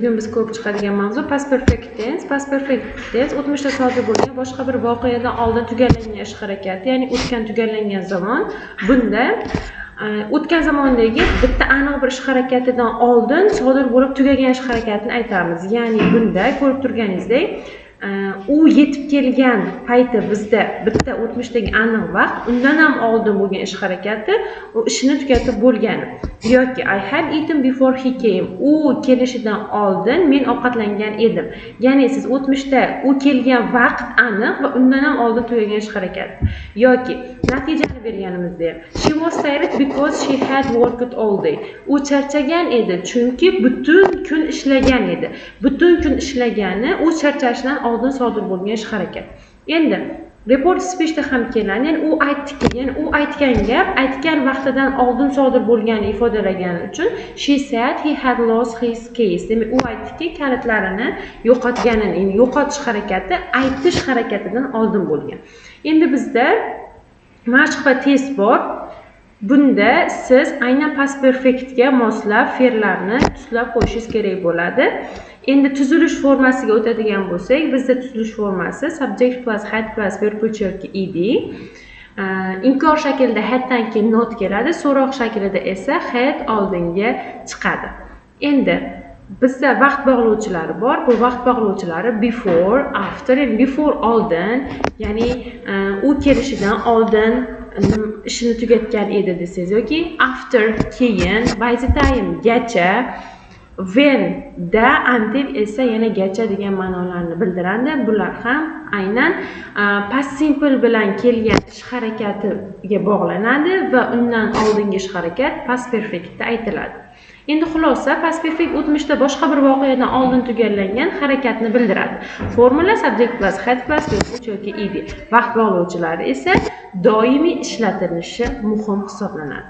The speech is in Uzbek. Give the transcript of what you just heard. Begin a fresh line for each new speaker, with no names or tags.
Bugun biz ko'rib chiqadigan mavzu past perfect tense. Past perfect tense o'tmishda sodir bo'lgan boshqa bir voqeadan oldin tugallangan ish harakati, ya'ni o'tgan tugallangan zamon. Bunda o'tgan zamondagi bitta aniq bir ish harakatidan oldin sodir bo'lib tugagan ish harakatini aytamiz. Ya'ni bunda ko'rib turganingizdek, u yetib kelgan payti bizda bitta o'tmishdagi aniq vaqt, undan ham oldin bo'lgan ish harakati, u ishini tugatib bo'lgani. Yoki "I had eaten before he came." U kelishidan oldin men ovqatlangan edim. Ya'ni siz o'tmishda u kelgan vaqt aniq va undan ham oldin tugagan ish harakati. Yoki natijani berganimizda ham, "She was tired because she had worked all day." U charchagan edi, chunki butun kun ishlagan edi. Butun kun ishlagani u charchashidan oldin sodir bo'lgan ish harakat. Endi reported speechda ham keladi, ya'ni u aytdiki, ya'ni u aytgan gap aytgan vaqtidan oldin sodir bo'lganini ifodalagani uchun, "She said he had lost his keys." Demak, u aytdiki, kalitlarini yo'qotganini, ya'ni yo'qotish harakati aytish harakatidan oldin bo'lgan. Endi bizda mashq va test bor. Bunda siz aynan past perfektga moslab fe'llarni tuslab qo'yishingiz kerak bo'ladi. Endi tuzilish formasiga o'tadigan bo'lsak, bizda tuzilish formasi subject plus had plus verb 3 yoki ed. Inkor shaklida haddan keyin not keladi, so'roq shaklida esa had oldinga chiqadi. Endi bizda vaqt bog'lovchilari bor. Bu vaqt bog'lovchilari before, after, ya'ni before oldin, ya'ni u kelishidan oldin ishini tugatgan edi desangiz yoki after keyin, by the time gacha, when da, until esa yana gacha degan ma'nolarni bildiradi. Bular ham aynan past simple bilan kelgan ish harakatiga bog'lanadi va undan oldingi ish harakat past perfectda aytiladi. Endi xulosa: past perfect o'tmishda boshqa bir voqeadan oldin tugallangan harakatni bildiradi. Formula subject plus had plus verb 3 yoki ed. Vaqt bog'lovchilari esa doimiy ishlatilishi muhim hisoblanadi.